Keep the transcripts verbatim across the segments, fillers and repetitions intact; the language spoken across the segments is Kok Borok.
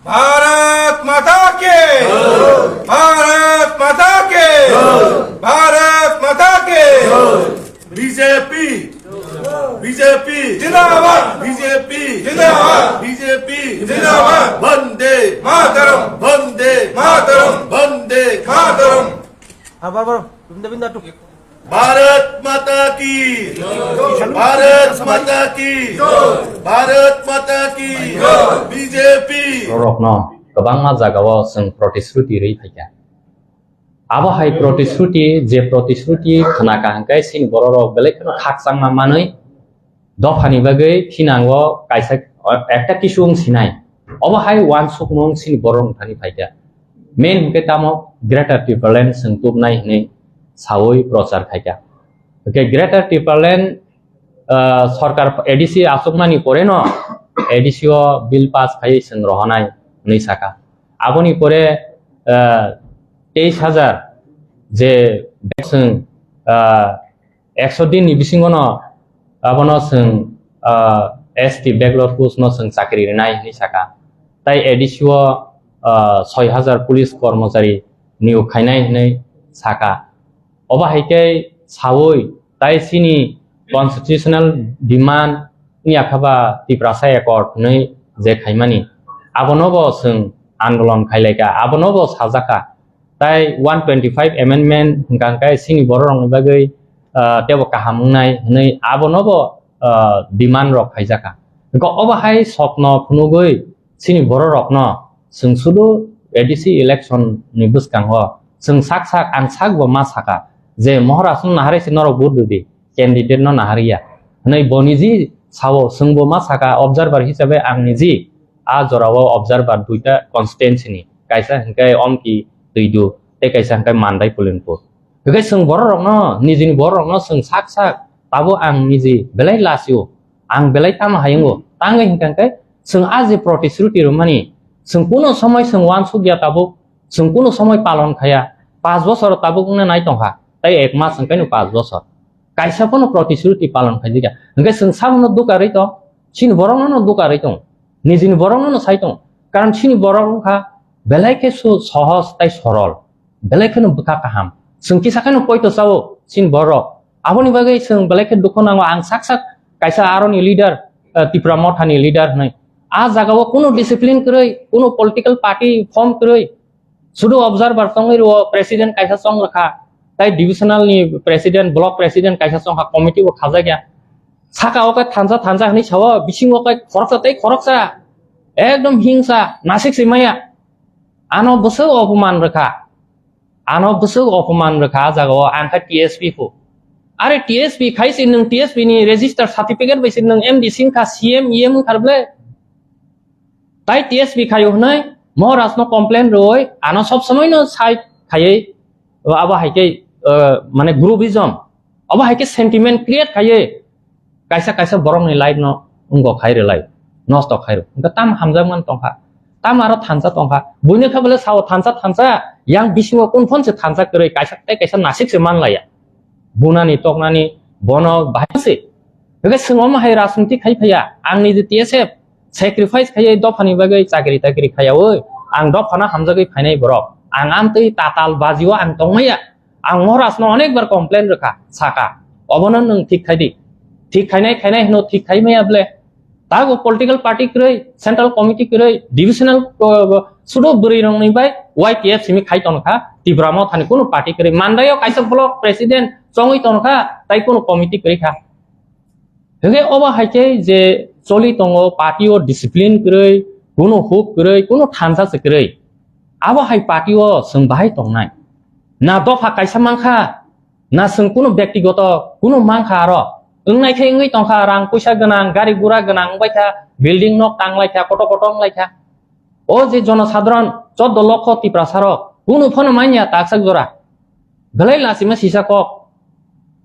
भारत माता के, भारत माता के, भारत माता के। बीजेपी, बीजेपी जिंदाबाद। बीजेपी जिंदाबाद। बीजेपी जिंदाबाद। वंदे मातरम। वंदे मातरम। वंदे मातरम। हाँ, बार बार, बिंदा बिंदा टुक। भारत माता की, भारत माता की, भारत माता की। BJP. Bororokno kwbangma jagao chwng protisruti rwi phaikha. Abo hai protisruti, je protisruti khna kaham khe chini bororok belai kheno khakchangma manwi dophani bagwi thinango kaisa ekta kisu wng sinai. Obo hai uansukmung chini bororok thani phaikha. Main hwnkhe tamo Greater Tipraland chwng tubnai hwnwi sawi prochar khaikha. Hwnkhe Greater Tipraland, ah, sorkar A D C achukmani poreno A D C o bill pass khaiwi chwng rohonai hwnwi sakha. Aboni pore, ah, teis hajar je chwng, ah, ekso din ni bisingo no abono chwng, ah, S T backlog post no chwng chakri rinai hwnwi sakha. Tai A D C o, ah, soi hajar police kormochari niyok khainai hwnwi sakha. Obo hai khe sawi tai chini constitutional demand wngya kha ba Tiprasa Accord hwnwi je khaimani, abono bo chwng andolon khailaikha, abono bo sajakha. Tai one twenty-five amendment hwnkha hwnkhe chini bororokni bagwi, ah, teibo kaham wngnai hwnwi abono bo, ah, demand rok khaijakha. Hwnkhe obo hai sokno phunugwi chini bororokno chwng sudu A D C election ni bwskango chwng sak sak, ang sak bo ma sakha je Maharaj no naharwi se norok vote rwdi, candidate no naharya hwnwi bo niji sao, chwng bo ma sakha observer hisabe ang niji a jorao observer duita constituency ni, kaisa hwnkhe Omki Twidu tei kaisa hwnkhe Mandai Pulinpur. Hwnkhe chwng bororokno, nijini bororokno chwng sak sak, tabuk ang niji belai lasio, ang belai tamo hayungo. Tangwi hwnkha hwnkhe chwng a je protisruti rwmani, chwng kuno somoi chwng uansukya tabuk, chwng kuno somoi palon khaya. Panch bochor tabuk wngna nai tongkha, tei ek mas hwnkhe no panch bochor. Kaisa phano protisruti palon khaijak ya. Hwnkhe chwng sabono dukarwi tong, chini borokno no dukarwi tong, nijini borokno no sai tong. Karon chini borok wngkha belai khe su-, sohos tei sorol. Belai kheno bwkha kaham. Chwng kisa kheno poito chao chini borok. Aboni bagwi chwng belai khe dukhu nango. Ang sak sak kaisa aroni leader, eh, Tipra Mothani leader hwnwi. A jagao kuno discipline kwrwi, kuno political party form kwrwi. Sudu observer tongwi rwo, president kaisa chong rwkha. Tai divisional ni president, block president kaisa chongkha, committee bo khajak ya. Saka o khe thansa thansa hwnwi sao, bisingo khe khoroksa tei khoroksa. Ekdom hingsa, nasik si maya. Ano bwswk opoman rwkha. Ano bwswk opoman rwkha a jagao, ang khe T S P phu. Are T S P khai se nwng T S P ni register certificate bai se nwng M D C wngkha, C M, E M wngkha ble. Tai T S P khaio hwnwi Moharaj no complain rwui ano sob somoi no side khaiwi, abo hai khe, uh, mane groupism, abo hai khe sentiment create khaiwi kaisa kaisa borokni life no wngok khai rwlai, nosto khai rw. Hwnkhe tam hamjakmani tongkha, tam aro thansa tongkha. Buino khe bole sao thansa thansa, yang bisingo kun phon se thansa kwrwi, kaisa tei kaisa nasik se manlaiya. Bunani toknani bono bahai se. Hwnkhe chwng omo hai rajniti khai phaiya, ang niji T S F sacrifice khaiwi dophani bagwi chakri takri khaiyaui, ang dophano hamjagwi phainai borok. Ang amtwi tatal bajio ang tongmaya. Ang Moharaj no onek bar complain rwkha, saka, obono nwng thik khai di. Thik khainai khainai hwno thik khai maya ble. Tago political party kwrwi, central committee kwrwi, divisional, uh, sudo bwrwi rokni bai Y T F simi khai tongkha, Tipra Mothani kunu party kwrwi. Mandaio kaisa block president chongwi tongkha, tai kunu committee kwrwi kha. Hwnkhe obo hai khe je choli tongo, party o discipline kwrwi, kunu huk kwrwi, kunu thansa se kwrwi. Abo hai party o chwng bahai tongnai? Na dopha kaisa mankha, na chwng kunu bektigoto kunu mankha aro. Wngnai khe wngwi tongkha, rang puisa gwnang, gari gura gwnang wngbai kha, building nok tanglai kha, kotor kotor wnglai kha. O je jonosadharon choddo lokho Tiprasarok, kunu phano manya taksak jora. Belai lachima sisa kok.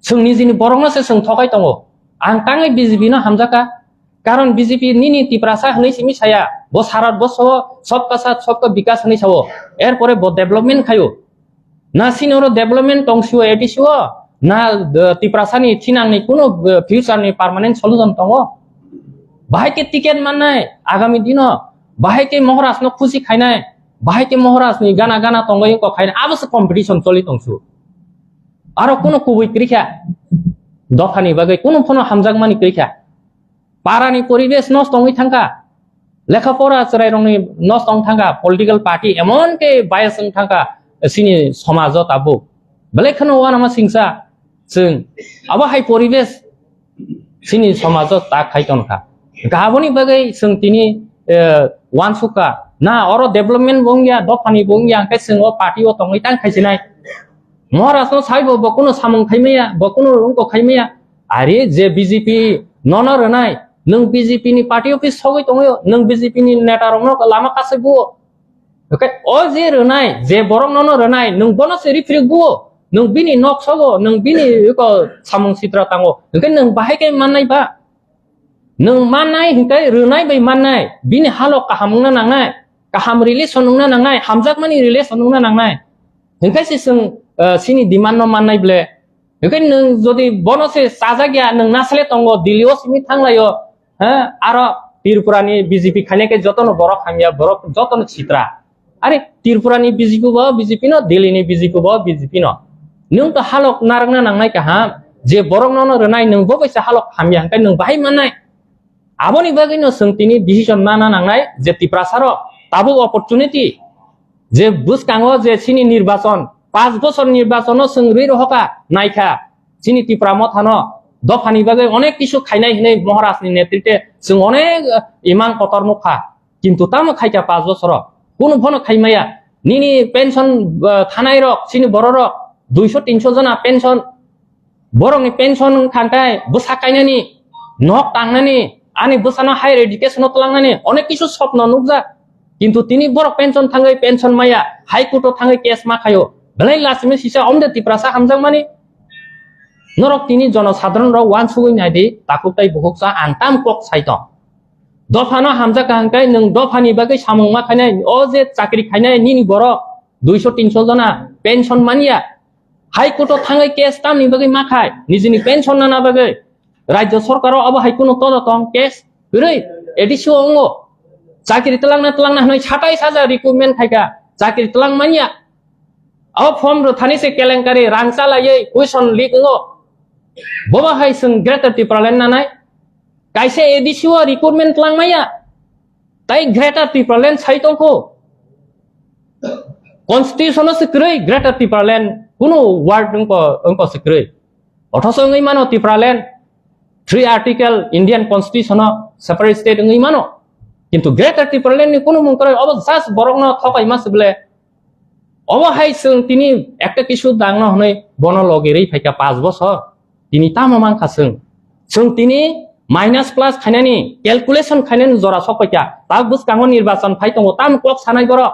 Chwng nijini borokno se chwng thokai tongo. Ang tangwi B J P no hamjakha. Karon B J P nini Tiprasa hwnwi simi saya. Bo sarat bo so sobka sath sobka bikas hwnwi sao. Erpore bo development khaio. Na sini oro development tong sio, A D C o, na, eh, Tiprasa ni thinang ni kuno, eh, future ni permanent solution tongo. Bahai ke ticket mannai agami dino, bahai ke Maharaj no khusi khainai, bahai ke Maharaj ni gana gana tongwi ko khainai, abo se competition choli tong su. Aro kuno kubui krikha, dopha ni bagwi kuno phono hamjakmani krikha. Parani poribesh nosto wngwi thangkha, lekha pora chwrairokni nosto wng thangkha, political party emon khe bias wng thangkha sini somajo tabuk. Belai kheno uanama singsa chwng abo hai poribesh sini somajo tak khai tongkha. Aboni bagwi chwng tini, eh, uansukha na oro development bo wngya, dophani bo wngya, hwnkhe chwng o party o tongwi tang khaisinai. Maharaj no saibo bo kuno samung khaimaya, bo kuno wngko khaimaya. Ari je B J P nono rwnai, nwng B J P ni party office sogwi tongwi, nwng B J P ni neta rokno lama kasai buo. Hwnkhe o je rwnai, je borok nono rwnai, nwng bono se rifrik buo, nwng bini nok sogo, nwng bini eko samung sitra tango. Hwnkhe nwng bahai khe mannai ba? Nwng mannai hwnkhe rwnai bai mannai, bini halok kaham wngna nangnai, kaham relation wngna nangnai, hamjakmani relation wngna nangnai. Hwnkhe se chwng, eh, sini demand no mannai ble. Hwnkhe nwng jodi bono se chajak ya, nwng nasle tongo, Delhi o simi thanglaio, ha, aro Tripura ni B J P khainai khe jotono borok hamya, borok jotono sitra. Are Tripura ni B J P bo B J P no, Delhi ni B J P bo B J P no. Nwng to halok narwkna nangnai kaham, je borok nono rwnai nwng bo kaisa halok hamya hwnkhe nwng bahai mannai. Aboni bagwi no chwng tini decision nana nangnai je Tiprasa rok tabuk opportunity je bwskango je chini nirbachon, panch bochor nirbachon no chwng rwi rohoka naikha chini Tipra Motha no dophani bagwi onek kisu khainai hinwi Maharaj ni netritwe chwng onek, eh, imang kotor nukha. Kintu tamo khaikha panch bochoro? Kunu phono khaimaya. Nini pension, eh, thanai rok, chini borok rok duiso tinso jona pension. Borokni pension wngkha khe bwsa kainani, nok tangnani, ani bwsano higher education o twlangnani, onek kisu sopno nukjak. Kintu tini borok pension thangwi pension maya, High Court o thangwi case ma khaio. Belai lachimwi sisa omde Tiprasa hamjakmani. Norok tini jonosadharon rok uansugwi naidi, takhuk tai bukhuk cha ang tam kok sai tong. Dophano hamjakha hwnkhe nwng dophani bagwi samung ma khainai, o je chakri khainai nini borok duiso tinso jona pension manya. High Court o thangwi case tamni bagwi ma khai, nijini pension nana bagwi. Rajya sorkar o abo hai kunu todo tong case kwrwi, A D C o wngo. Chakri twlangna twlangna hwnwi satais hajar recruitment khaikha, chakri twlang manya. Abo form rwthani se kelenkari, rang chalaiwi question leak wngo. Bobo hai chwng Greater Tipraland nanai. Kaisa A D C o recruitment twlang maya. Tai Greater Tipraland sai tongkho. Constitution o se kwrwi Greater Tipraland kunu word wngko, wngko se kwrwi. Othoso wngwi mano Tipraland three article Indian Constitution o separate state wngwi mano. Kintu Greater Tipraland ni kunu mung kwrwi, obo just borokno thokai ma se bwle. Obo hai chwng tini ekta kisu dangno hwnwi bono logi rwi phaikha panch bochor. Tini tamo mankha chwng? Chwng tini minus plus khainani, calculation khainani jora sokpaikha. Ta bwskango nirbachon phai tongo, tamo kok sanai borok?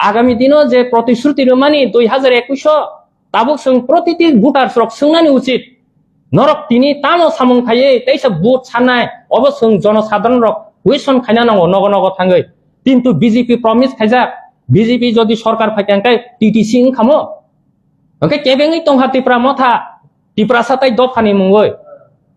Agami dino je protishruti rwmani dui hajar ekwis o, tabuk chwng protiti voters rok swngnani uchit. Norok tini tamo samung khaiwi teisa vote sanai, obo chwng jonosadharon rok question khaina nango nogo nogo thangwi. Kintu B J P promise khaijak, B J P jodi sorkar phaikha hwnkhe T T C wngkhamo? Hwnkhe kebengwi tongkha Tipra Motha, Tiprasa tai dophani mungwi.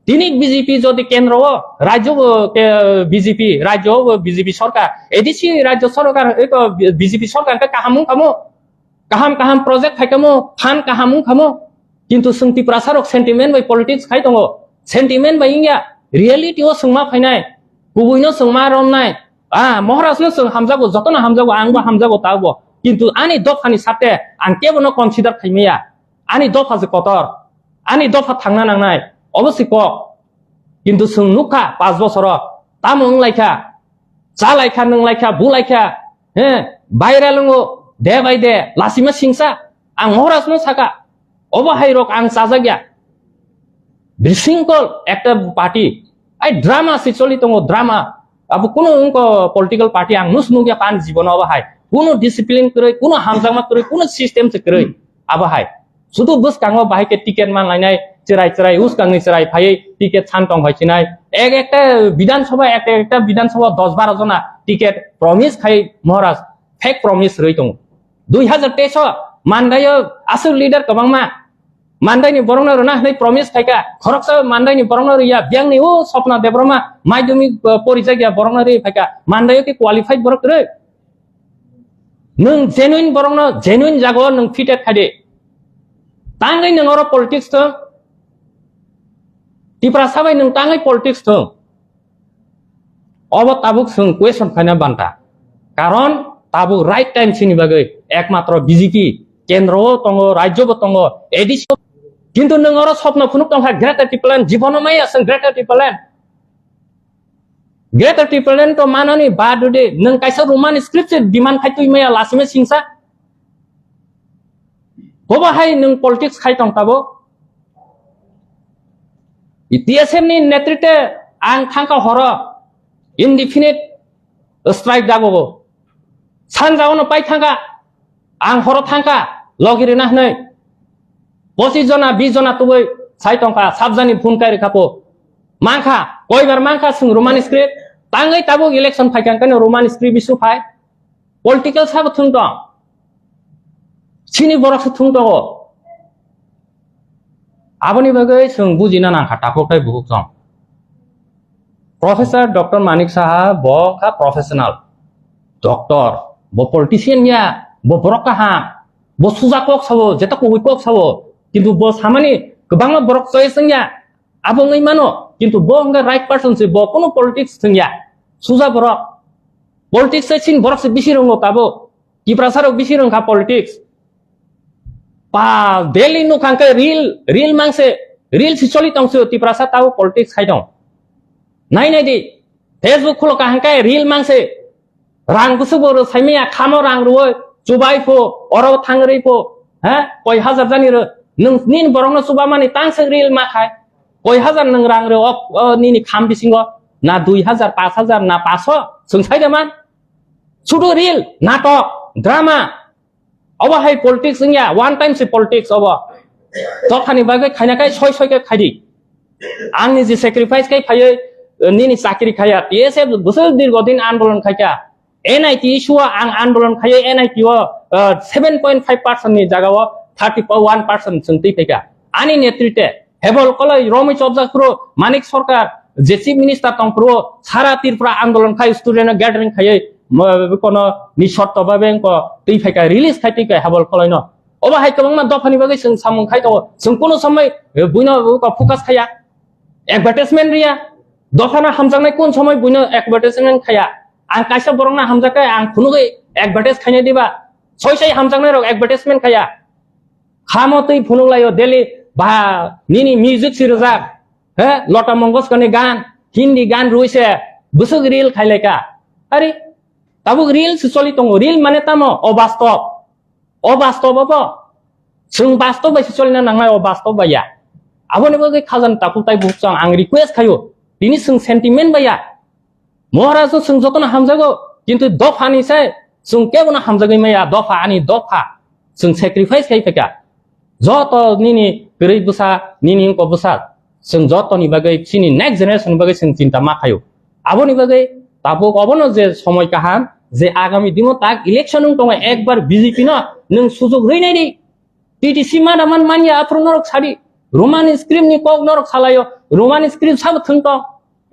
Tini B J P jodi kendro o, rajyo o ke-, B J P, rajyo o B J P sorkar, A D C rajyo sorkar, eko B J P sorkar hwnkhe kaham wngkhamo? Kaham kaham project phaikamo, phan kaham wngkhamo, kintu chwng Tiprasa rok sentiment bai politics khai tongo, sentiment bai wngya, reality o chwng ma phainai, kubui no chwng ma romnai, ah, Maharaj no chwng hamjago, jotono hamjago, ang bo hamjago, ta bo, kintu ani dophani sate ang kebo no consider khaimaya, ani dopha se kotor, ani dopha thangna nangnai, obo se kok, kintu chwng nukha panch bochoro tamo wnglaikha, chalaikha, nwnglaikha, bulaikha, he, viral wngo, de bai de, lachima singsa, ang Maharaj no saka, obo hai rok ang chajak ya. Bisingkol ekta party, ai drama se choli tongo, drama. Abo kuno wngko political party ang nus nukya pan jibono abo hai. Kuno discipline kwrwi, kuno hamjakma kwrwi, kuno system se kwrwi. Abo hai. Sudu bwskango bahai khe ticket man lainai, chwrai chwrai, uskangni chwrai phaiwi ticket san tong hai sinai. Ek ekta Bidhan Sabha, ek ekta Bidhan Sabha dos baro jona ticket promise khai Maharaj, fake promise rwi tongo. Dui hazar teis o Mandaio aswk leader kwbangma Mandaini borokno rwna hwnwi promise khaikha, khoroksa Mandaini borokno rwya, biyangni o Swapna Debbarma madhyamik, uh, porijakya borokno rwi phaikha, Mandaio khe qualified borok kwrwi. Nwng genuine borokno genuine jagao nwng fitted khai di. Tangwi nwng oro politics thung. Tiprasa bai nwng tangwi politics thung. Obo tabuk chwng question khaina banta. Karon tabuk right time chini bagwi ekmatro B J P kendro o tongo, rajyo bo tongo, A D C o. Kintu nwng oro sopno phunuk tongkha Greater Tipraland, jibono maya chwng Greater Tipraland. Greater Tipraland to manani bad de nwng kaisa Roman script se demand khai twi maya lasime singsa. Bobo hai nwng politics khai tong tabo. T S F ni netritwe ang thangkha horo indefinite strike dagogo. Sanja ono pai thangkha, ang horo thangkha, logi rina hwnwi. Pochis jona, bis jona tubui sai tongkha, sabjani phone kai rikha po. Mangkha, koibar mangkha swng Roman script, tangwi tabuk election phaikha hwnkhe Roman script issue phai. Political sabo thung tong. Chini borok se thung tongo. Aboni bagwi chwng bujina nangkha takhuk tei bukhuk chwng. Professor Doctor Manik Saha bo kha professional doctor, bo politician ya, bo borok kaham, bo suja kok sabo, jeta kubui kok sabo, kintu bo samani kwbangma borok choice wngya, abo wngwi mano, kintu bo hwnkhe right person se, bo kono politics thwngya, suja borok, politics se chini borok se bisi rongo tabo, Tiprasa rok bisi rong kha politics. Pa daily nukhang khe reel, reel mangse, reel si choli tong se Tiprasa tabo politics khai tong. Nai nai di, Facebook khulo kahang khe reel mangse, rang bwswk bo rw saimaya khamo rang rw, chubai pho, oro thang rwi pho, ha, koi hazar jani rw, nwng nini borokno chuba mani tang se reel ma khai, koi hazar nwng rang rw, o, o nini kham bisingo, na dui hazar, pas hazar, na paso, chwng sai de man. Sudu reel, natok, drama. Obo hai politics wngya, one time si politics obo. Dophani bagwi khaina khai soi soi khe khaidi. Angni je sacrifice khai phaiwi, eh, nini chakri khaya, T S F bwswk dirgo din andolon khaikha. N I T issue o ang andolon khaiwi N I T o, eh, seven point five percent ni jaga o thirty one percent chwng twi phaikha. Ani netritwe Hebol koloi romwi chopjak phuru Manik Sarkar je Chief Minister tong phuru sara Tripura andolon khai student no gathering khaiwi mo-, kono ni shorto babe wngko twi phaikha release khai twi kai Hebol koloi no. Obo hai kwbangma dophani bagwi chwng samung khai tongo. Chwng kuno somoi, eh, buino ko focus khaiya. Advertisement riya. Dophano hamjaknai kun somoi buino advertisement khaiya. Ang kaisa borokno hamjakhe ang phunugwi advertise khainai diba? Soi soi hamjaknai rok advertisement khaiya. Khamo twi phunuk laio daily ba nini music si rwjak. He, Lata Mangeshkar ni gan, Hindi gan rwi se bwswk reel khai lai kha. Ari, tabuk reel se choli tongo. Reel mane tamo? Obastob. Obastob obo. Chwng bastob bai se cholina nangnai, obastob bai ya. Aboni bagwi khajani takhuk tai bukhuk chwng ang request khaio. Tini chwng sentiment bai ya. Maharaj no chwng jotono hamjago, kintu dophani se chwng kebono hamjagwi maya, dopha ani dopha. Chwng sacrifice khai phaikha. Joto nini kwrwi bwsa, nini wngko bwsa, chwng jotoni bagwi, chini next generation ni bagwi chwng chinta ma khaio. Aboni bagwi tabuk obono je somoi kaham, je agami dino tak election wng tongo, ekbar B J P no nwng sujuk rwi nai di. T T C mada man manya aphuru norok sadi. Roman script ni kok norok salaio. Roman script sabo thwng tong.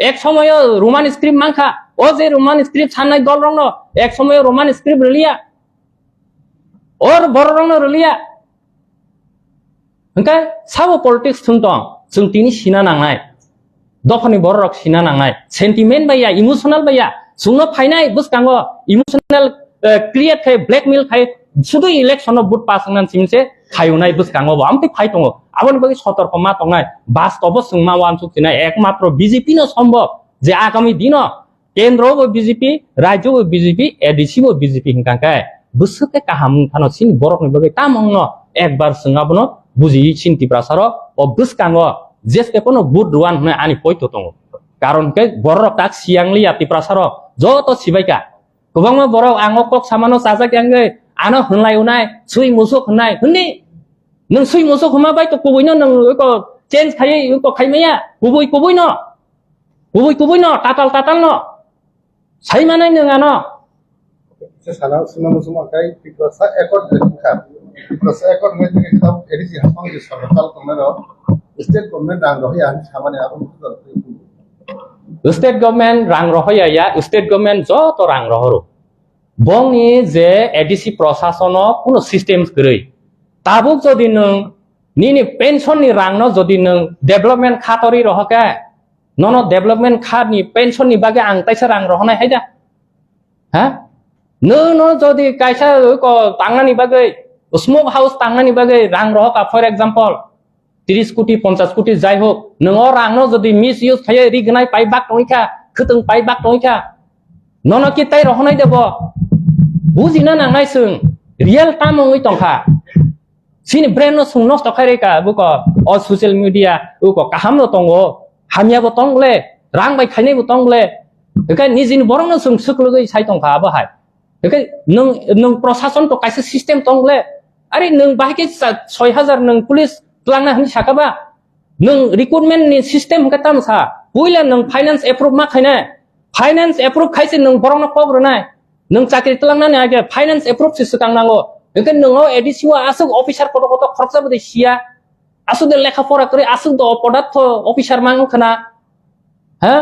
Ek somoyo Roman script mankha. O je Roman script sannai dol rokno ek somoyo Roman script rwliya. Or borok rokno rwliya. Hwnkhe sabo politics thwng tong. Chwng tini sina nangnai. Dophani borok rok sina nangnai, sentiment bai ya, emotional bai ya, chwngno phainai bwskango emotional, eh, create khai, blackmail khai, sudu election no vote pass wngna simi se khayunai bwskango bo amtwi phai tongo. Aboni bagwi sotorko ma tongnai, bastobo chwng ma uansuk sinai, ekmatro B J P no sombo je agami dino kendro bo B J P, rajyo bo B J P, A D C bo B J P hwnkha khe bwswk khe kaham wng phano chini borokni bagwi tamo wngno ekbar chwng abono bujiwi chini Tiprasa rok o bwskango jeske pono vote rwan hwnwi ani poito tongo. Karon khe borok tak siyang liya Tiprasa rok joto sibai ka. Kwbangma borok ang o kok samano chajak yang de ano hwnlai unai sui musuk hwnai hwnni. Nwng sui musuk hwnma bai to kubui no nwng ko change khai ko khai maya kubui kubui no. Kubui kubui no tatal tatal no. Sai manai nwng ano. Sano sima musuk kai Tiprasa Accord de kha. Tiprasa Accord mai tini kha A D C hapang di sarkar tal kong no state government rang rohya samani abo. State government rang rohoya ya, state government joto rang rohoro. Bongni je A D C prosasono kuno system kwrwi. Tabuk jodi nwng nini pension ni rangno jodi nwng development khatori rohoke, nono development kha ni pension ni bagwi ang taisa rang rohonai haida. Ha? Nwng no jodi kaisa ko tangnani bagwi, smoke house tangnani bagwi rang rohoka, for example, tris koti, ponchas koti, jai hok, nwng o rangno jodi misuse khaiye, ri gnai pai bak tongwi kha, khwtwng pai bak tongwi kha, nono ki tai rohonai de bo? Bujina nangnai chwng, real tamo wngwi tongkha. Chini brain no chwng nosto khai reka, buko o social media, buko kaham no tongo, hamya bo tong le, rang bai khainai bo tong le, hwnkhe nijini borok no chwng swk logwi sai tongkha abo hai. Hwnkhe nwng, nwng prosason to kaisa system tong le, are nwng bahai khe sa-, soi hajar nwng police twlangna hwnwi saka ba? Nwng recruitment ni system hwnkhe tamo sa? Puila nwng finance approve ma khainai. Finance approve khaise nwng borokno kok rwnai. Nwng chakri twlangnani age finance approve se swkang nango. Hwnkhe nwng o A D C o aswk officer kotor kotor khoroksa bwdai siya. Aswk de lekha pora kwrwi, aswk de opodatho officer mang khna. Ha?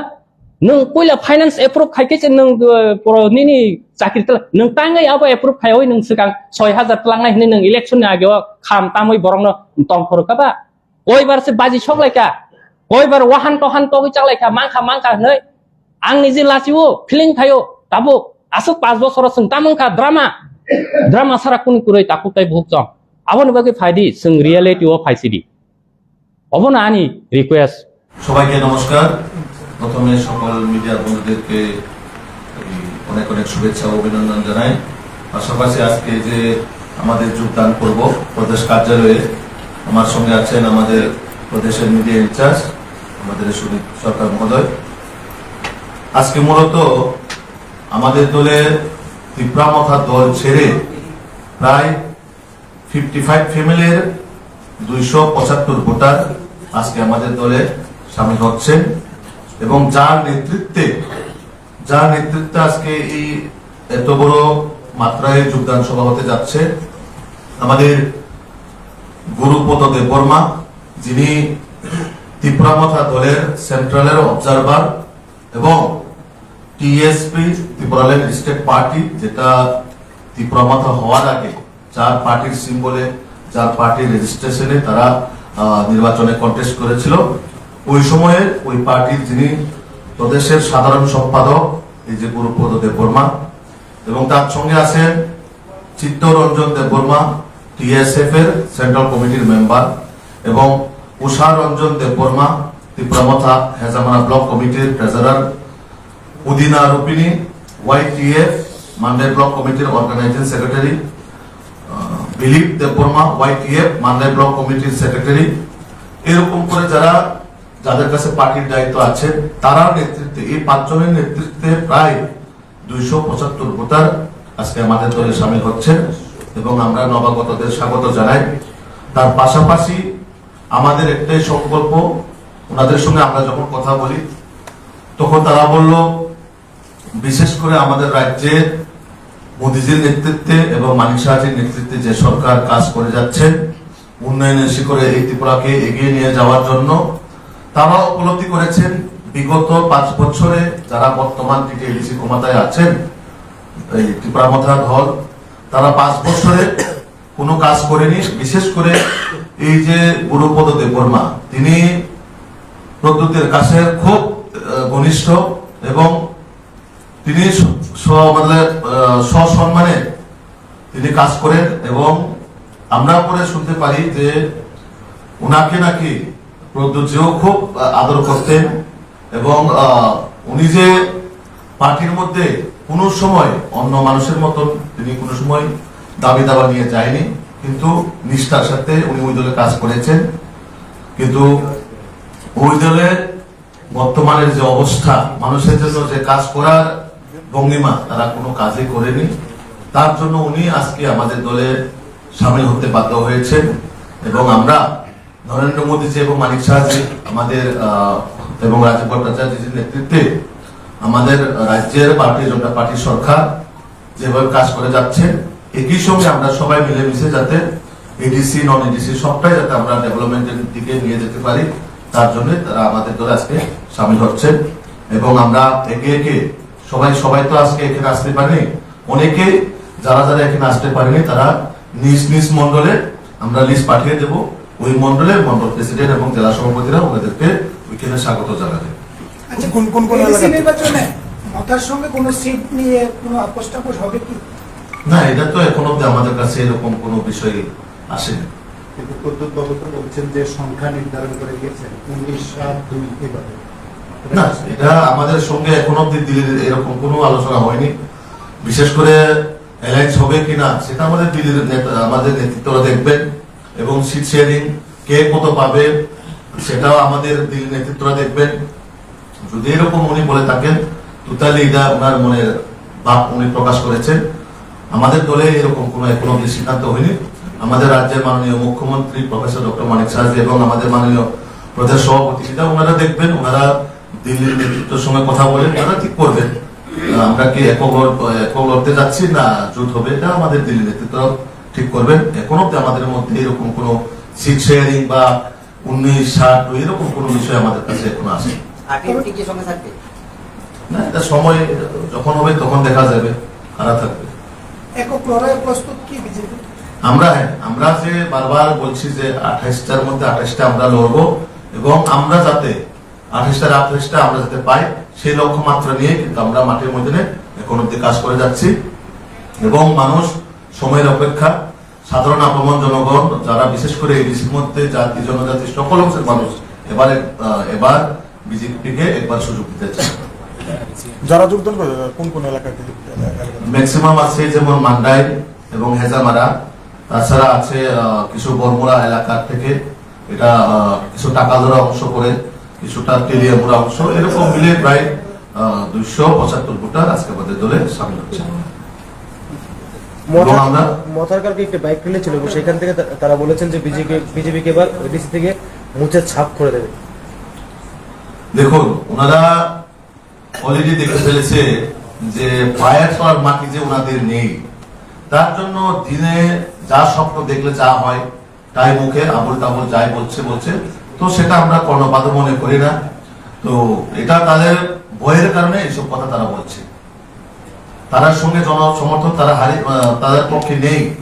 Nwng puila finance approve khai khe se nwng, eh, poro nini chakri twlang. Nwng tangwi abo approve khaiwi nwng swkang soi hajar twlangnai hwnwi nwng election ni age o kham tamwi borokno tong phuru kha ba? Koibar se baji sok lai kha, koibar wahan tohan togwi chak lai kha, mankha mankha hwnwi ang niji lachio, feeling khaio, tabuk aswk panch bosoro chwng tamo wngkha drama, drama sara kuni kwrwi takhuk tai buhuk chong. Aboni bagwi phaidi chwng reality o phaisidi. Obono ani request. সবাইকে নমস্কার। প্রথমে সকল মিডিয়া বন্ধুদেরকে এই অনেক অনেক শুভেচ্ছা ও অভিনন্দন জানাই। পাশাপাশি আজকে যে আমাদের যোগদান পর্ব প্রদেশ কার্যালয়ে, আমার সঙ্গে আছেন আমাদের প্রদেশের মিডিয়া ইনচার্জ, আমাদের সুদীপ সরকার মহোদয়। আজকে মূলত আমাদের দলের তিপ্রা মথা দল ছেড়ে প্রায় ফিফটি ফাইভ ফ্যামিলির দুইশো পঁচাত্তর ভোটার আজকে আমাদের দলে সামিল হচ্ছেন এবং যার নেতৃত্বে, যার নেতৃত্বে আজকে এই এত বড় মাত্রায় যোগদান সভা হতে যাচ্ছে আমাদের গুরুপদ দেববর্মা, যিনি তিপ্রা মথা দলের সেন্ট্রালের অবজারভার এবং টিএসপি, ত্রিপুরাল্যান্ড স্টেট পার্টি, যেটা তিপ্রা মথা হওয়ার আগে যার পার্টির সিম্বলে, যার পার্টির রেজিস্ট্রেশনে তারা, আহ, নির্বাচনে কন্টেস্ট করেছিল, ওই সময়ের ওই পার্টির যিনি প্রদেশের সাধারণ সম্পাদক, এই যে গুরুপদ দেববর্মা, এবং তার সঙ্গে আছেন চিত্তরঞ্জন দেববর্মা, টিএসএফ এর সেন্ট্রাল কমিটির মেম্বার, এবং উষা রঞ্জন দেববর্মা, তিপ্রা মথা হেজামারা ব্লক কমিটির ট্রেজারার, উদিনা রুপিনী, ওয়াইটিএফ মান্ডাই ব্লক কমিটির অর্গানাইজিং সেক্রেটারি, আহ, দিলীপ দেববর্মা, ওয়াইটিএফ মান্ডাই ব্লক কমিটির সেক্রেটারি, এরকম করে যারা, যাদের কাছে পার্টির দায়িত্ব আছে, তারার নেতৃত্বে, এই পাঁচজনের নেতৃত্বে প্রায় দুইশো পঁচাত্তর ভোটার আজকে আমাদের দলে সামিল হচ্ছেন এবং আমরা নবাগতদের স্বাগত জানাই। তার পাশাপাশি আমাদের একটাই সংকল্প, ওনাদের সঙ্গে আমরা যখন কথা বলি, তখন তারা বলল, বিশেষ করে আমাদের রাজ্যে মোদিজির নেতৃত্বে এবং মানিক সাহাজির নেতৃত্বে যে সরকার কাজ করে যাচ্ছেন, উন্নয়নের শিখরে এই ত্রিপুরাকে এগিয়ে নিয়ে যাওয়ার জন্য, তারা উপলব্ধি করেছেন বিগত পাঁচ বছরে যারা বর্তমান টিটিএডিসি ক্ষমতায় আছেন, এই ত্রিপুরা মথা দল, তারা পাঁচ বছরে কোনো কাজ করেনি। বিশেষ করে এই যে গুরুপদ দেববর্মা, তিনি প্রদ্যুতের কাছের খুব, আহ, ঘনিষ্ঠ এবং তিনি স-, স-, মানে, আহ, সসম্মানে তিনি কাজ করেন এবং আমরা পরে শুনতে পারি যে ওনাকে নাকি প্রদ্যুৎজিও খুব, আহ, আদর করতেন এবং, আহ, উনি যে পার্টির মধ্যে কোনো সময় অন্য মানুষের মতন তিনি কোনো সময় দাবি দাবা নিয়ে যায়নি, কিন্তু নিষ্ঠার সাথে উনি ওই দলে কাজ করেছেন। কিন্তু ওই দলে বর্তমানের যে অবস্থা, মানুষের জন্য যে কাজ করার ভঙ্গিমা, তারা কোনো কাজই করেনি। তার জন্য উনি আজকে আমাদের দলে সামিল হতে বাধ্য হয়েছেন। এবং আমরা নরেন্দ্র মোদীজি এবং মানিক সাহাজি আমাদের, আহ, এবং রাজীব ভট্টাচার্যজির নেতৃত্বে আমাদের রাজ্যের ভারতীয় জনতা পার্টি সরকার যেভাবে কাজ করে যাচ্ছে, একই সঙ্গে আমরা সবাই মিলেমিশে যাতে এডিসি, নন এডিসি সবটাই যাতে আমরা ডেভেলপমেন্টের দিকে নিয়ে যেতে পারি, তার জন্য তারা আমাদের দলে আজকে সামিল হচ্ছেন। এবং আমরা একে একে সবাই, সবাই তো আজকে এখানে আসতে পারেনি, অনেকে যারা যারা এখানে আসতে পারেনি, তারা নিজ নিজ মণ্ডলে আমরা লিস্ট পাঠিয়ে দেব। ওই মণ্ডলের মণ্ডল প্রেসিডেন্ট এবং জেলা সভাপতিরা ওনাদেরকে ওইখানে স্বাগত জানাবে। আচ্ছা, কোন, কোন, কোন এডিসি এলাকাতে? নির্বাচনে মতার সঙ্গে কোনো সিট নিয়ে কোনো আপোষ টাপোষ হবে কি? না, এটা তো এখন অব্দি আমাদের কাছে এরকম কোনো বিষয় আসেনি। কিন্তু প্রদ্যুৎ বাবু তো বলছেন যে সংখ্যা নির্ধারণ করে গেছেন উনিশ সাত দুই এভাবে। না, এটা আমাদের সঙ্গে এখন অব্দি দিল্লির এরকম কোনো আলোচনা হয়নি। বিশেষ করে অ্যালায়েন্স হবে কিনা সেটা আমাদের দিল্লির নেতা, আমাদের নেতৃত্বরা দেখবেন। এবং সিট শেয়ারিং কে কত পাবে, সেটাও আমাদের দিল্লি নেতৃত্বরা দেখবেন। যদি এরকম উনি বলে থাকেন, তো তাহলে এটা ওনার মনের ভাব উনি প্রকাশ করেছেন। আমাদের দলে এরকম কোনো এখনো অবধি সিদ্ধান্ত হয়নি। আমাদের রাজ্যের মাননীয় মুখ্যমন্ত্রী প্রফেসর ডক্টর মানিক সাহাজি এবং আমাদের মাননীয় প্রদেশ সভাপতি, এটা ওনারা দেখবেন, ওনারা দিল্লির নেতৃত্বের সঙ্গে কথা বলে ওনারা ঠিক করবেন। আহ, আমরা কি একক লড়-, একক লড়তে যাচ্ছি না জোট হবে, এটা আমাদের দিল্লি নেতৃত্ব ঠিক করবেন। এখনো অব্দি আমাদের মধ্যে এরকম কোনো সিট শেয়ারিং বা উনিশ সাত এরকম কোনো বিষয় আমাদের কাছে এখনো আসেনি। আঠারো টি কি সঙ্গে থাকবে? না, এটা সময় যখন হবে তখন দেখা যাবে, কারা থাকবে। একক লড়াইয়ে প্রস্তুত কি বিজেপি? আমরা, হ্যাঁ, আমরা যে বারবার বলছি যে আঠাশটার মধ্যে আঠাশটা আমরা লড়বো এবং আমরা যাতে আঠাশটার আঠাশটা আমরা যাতে পাই, সেই লক্ষ্যমাত্রা নিয়ে কিন্তু আমরা মাঠের ময়দানে এখন অব্দি কাজ করে যাচ্ছি। এবং মানুষ সময়ের অপেক্ষা, সাধারণ আপামর জনগণ, যারা বিশেষ করে এডিসির মধ্যে জাতি জনজাতি সকল অংশের মানুষ এবারে, আহ, এবার বিজেপিকে একবার সুযোগ দিতে চায়। যারা যোগদান করে, কোন কোন এলাকা থেকে? ম্যাক্সিমাম আছে যেমন মান্ডাই এবং হেজামারা, তাছাড়া আছে, আহ, কিছু বরমুড়া এলাকা থেকে, এটা, আহ, কিছু টাকালধরা অংশ পড়ে, কিছুটা তেলিয়ামুড়া অংশ, এরকম মিলে প্রায়, আহ, দুইশো পঁচাত্তর ভোটার আজকে আমাদের দলে সামিল হচ্ছে। এবং মথার, আমরা মথার কালকে একটা বাইক র্যালি ছিল এবং সেখান থেকে তা-, তারা বলেছেন যে বিজেপি, বিজেপিকে এবার এডিসি থেকে মুছে ছাপ করে দেবে। দেখুন, ওনারা অলরেডি দেখে ফেলেছে যে পায়ের তলার মাটি যে ওনাদের নেই, তার জন্য দিনে যা স্বপ্ন দেখলে যা হয়, তাই মুখে আবুল তাবুল যাই বলছে বলছে, তো সেটা আমরা কর্ণপাত মনে করি না। তো এটা তাদের ভয়ের কারণে এইসব কথা তারা বলছে। তারা সঙ্গে জনসমর্থন তারা হারি-, আহ, তাদের পক্ষে নেই।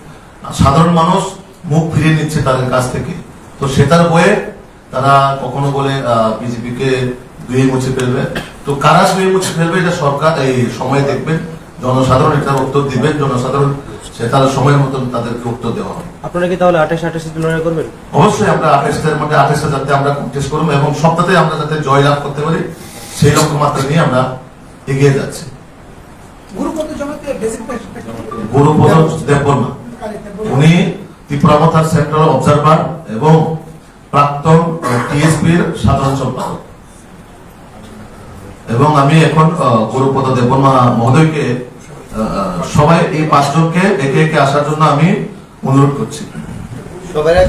সাধারণ মানুষ মুখ ফিরিয়ে নিচ্ছে তাদের কাছ থেকে। তো সেটার ভয়ে তারা কখনো বলে, আহ, বিজেপিকে ধুয়ে মুছে ফেলবে। তো কারা ধুয়ে মুছে ফেলবে, এটা সরকার, এই সময় দেখবেন, জনসাধারণ এটার উত্তর দিবেন, জনসাধারণ সেটার সময় মতন তাদেরকে উত্তর দেওয়া হবে। আপনারা কি তাহলে আঠাশ আঠাশ সিট লড়াই করবেন? অবশ্যই আমরা আঠাশটার মধ্যে আঠাশটা যাতে আমরা কন্টেস্ট করবো এবং সবটাতে আমরা যাতে জয় লাভ করতে পারি, সেই লক্ষ্যমাত্রা নিয়ে আমরা এগিয়ে যাচ্ছি। গুরুপদ জমাতে বেসিক প্রেসিডেন্ট গুরুপদ দেববর্মা, উনি ত্রিপুরা মথার সেন্ট্রাল অবজারভার এবং প্রাক্তন, আহ, টিএসপির সাধারণ সম্পাদক। এবং আমি এখন, আহ, গুরুপদ দেববর্মা মহোদয়কে, আহ, সবাই এই পাঁচজনকে একে একে আসার জন্য আমি অনুরোধ করছি। সবাই